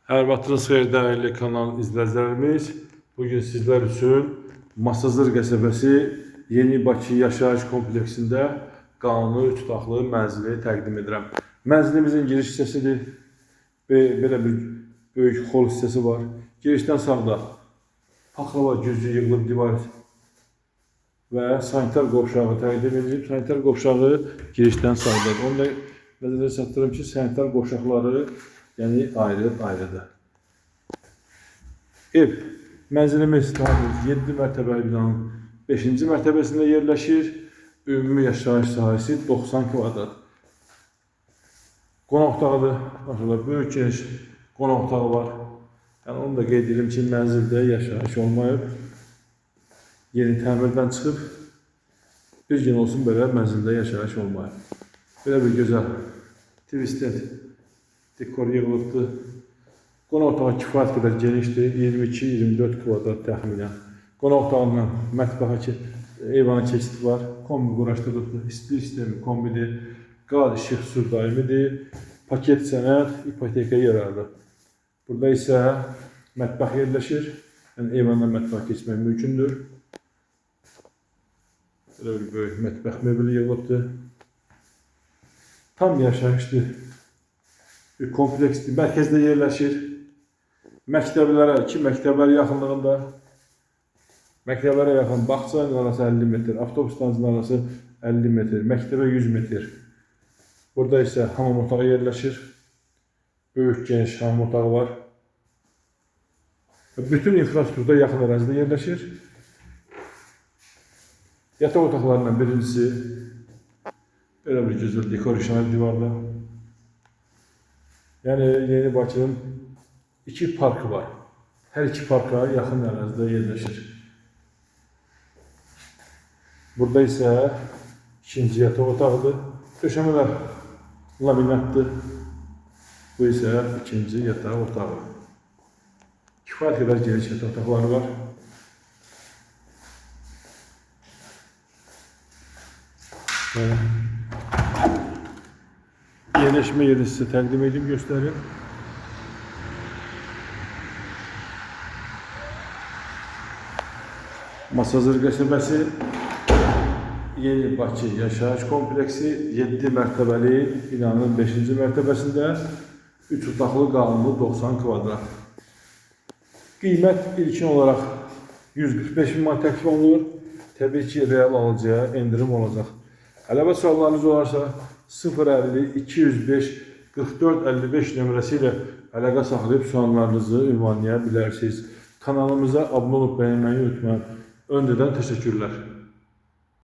Hər vaxtınız xeyir dəyərli kanal izləyicilərimiz. Bugün sizlər üçün Masazır qəsəbəsi Yeni Bakı yaşayış kompleksində qanuni üç otaqlı mənzili təqdim edirəm. Mənzilimizin giriş hissəsidir. Belə bir böyük xol hissəsi var. Girişdən sağda paxlava güzgü yığılıb divar və sanitar qovşağı təqdim edilib. Sanitar qovşağı girişdən sağdadır. Onu da nəzərə çatdırım ki, sanitar qovşaqları yəni ayrı-ayrıdır. Ev, mənzilimiz daha doğrusu 7 mərtəbəli binanın 5-ci mərtəbəsində yerləşir. Ümumi yaşayış sahəsi 90 kvadrat. Qonaq otağıdır. Maşallah, böyük geniş qonaq otağı var. Yəni onu da qeyd edirəm ki, mənzildə yaşayış olmayıb. Yeni təmirdən çıxıb. Bir gün olsun belə mənzildə yaşayış olmayıb. Belə bir gözəl twisted dekor yığılıbdır. Qonaq otağı kifayət qədər genişdir. 22-24 kvadrat təxminən. Qonaq otağından mətbəxə, eyvana keçid var. Kombi quraşdırılıbdır. İstilik sistemi kombidir. Qaz, işıq, su daimidir. Paket sənəd ipoteka yararlı. Burada isə mətbəx yerləşir. Yəni eyvandan mətbəxə keçmək mümkündür. Belə bir böyük mətbəx mebeli yığılıbdır. Tam yaşayışlı bir kompleksdir. Mərkəzdə yerləşir. Məktəblərə, iki məktəblər yaxınlığında. Məktəblərə yaxın bağçanın arası 50 metr, avtobus stansiyasının arası 50 metr, məktəbə 100 metr. Burada isə hamam otağı yerləşir. Böyük geniş hamam otağı var. Bütün infrastruktur yaxın ərazidə yerləşir. Yataq otaqlarından birincisi belə bir gözəl dekor işlənib divarda. Yəni Yeni Bakının iki parkı var. Hər iki parka yaxın ərazidə yerləşir. Burada isə ikinci yataq otağıdır. Döşəmələr laminatdır. Bu isə ikinci yataq otağı. Kifayət qədər geniş yataq otaqları var. Belə. Yerləşmə yerini sizə təqdim edeyim, göstərim. Masazır qəsəbəsi Yeni Bakı yaşayış kompleksi 7 mərtəbəli binanın 5-ci mərtəbəsində 3 otaqlı qanunlu 90 kvadrat. Qiymət ilkin olaraq 145 min manat təklif olunur. Təbii ki, real alıcıya endirim olacaq. Əlavə suallarınız olarsa 050 205 44 55 nömrəsi ilə əlaqə saxlayıb suallarınızı ünvanlaya bilərsiniz. Kanalımıza abunə olub bəyənməyi unutmayın. Öncədən təşəkkürlər.